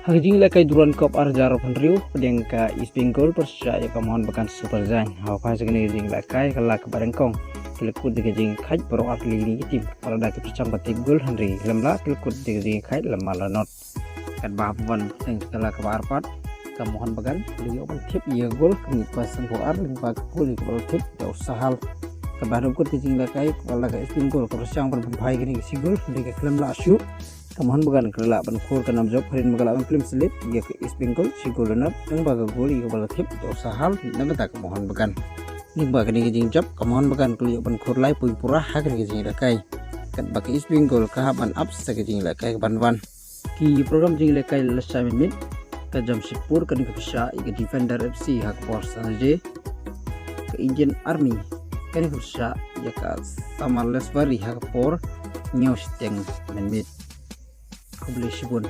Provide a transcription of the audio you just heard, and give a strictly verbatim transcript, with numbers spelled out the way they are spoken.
Ha ka jinglehkai Durand Cup ar hajar arphew hynriew, pdeng ka East Bengal pyrshah ïa ka Mohun Bagan Super Giant. Ha u phai jong kane ka jinglehkai, ka la kaba nyngkong ki la kut da ka jingkhaid baroh ar tylli ki team. Ka la da ki pyrshang ba tip gol, hynrei khlem lah, ki la kut da ka jingkhaid lem mar la not. Katba haba wan teng ka la kaba ar pat, ka Mohun Bagan ki la ïoh ban thep ïa ka gol, kaba sngewbha ar lyngba ka gol kaba la thep da u Sahal. Katba ha dkhot ka jinglehkai, ka la da ka East Bengal ka pyrshang ban pynphai kane ka shi gol, hynrei ka khlem lah shuh. Ka Mohun Bagan ka la lah ban khur ka nam jop, hadien ba ka la lah ban plie slip ïa ka East Bengal shi gol la not, lyngba ka gol ïa kaba la thep da u Sahal na ka bynta ka Mohun Bagan. Lyngba kane ka jingjop, ka Mohun Bagan ka la ïoh ban khur lai point pura ha kane ka jinglehkai. Katba ka East Bengal ka hap ban ap sa ka jinglehkai kaban wan. Ki program jinglehkai la shai mynmiet, ka Jamshedpur kane ka pyrshah ïa ka Defender F C ha ka por san baje. Ka Indian Army kane ka pyrshah ïa ka Samaleshwari ha ka por hynñiew shiteng mynmiet. Khublei shibun.